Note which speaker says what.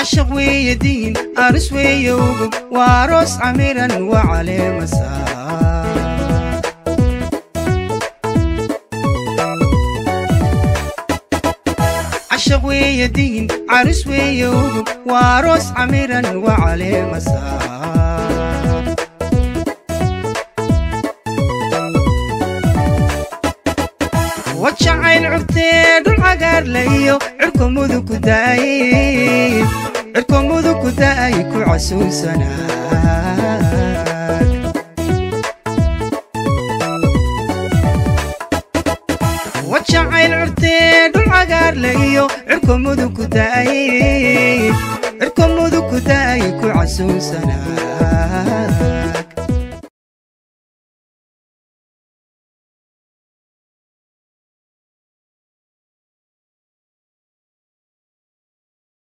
Speaker 1: Cashaq weeye diin, aris weeye ugub, waa aroos camiran, waa caleemasaa. Cashaq weeye diin, caris weeye ugub, waa aroos camiran, waa caleemasaa. Wajacayl curtee dhul cagaarla iyo cirko mudug ku daayey, cirko mudug ku da'ay, ku casuusanaa. Wajacayl curtee dhul cagaarla iyo cirko mudug ku da'ay, cirko mudug ku da'ay, ku casuusanaa.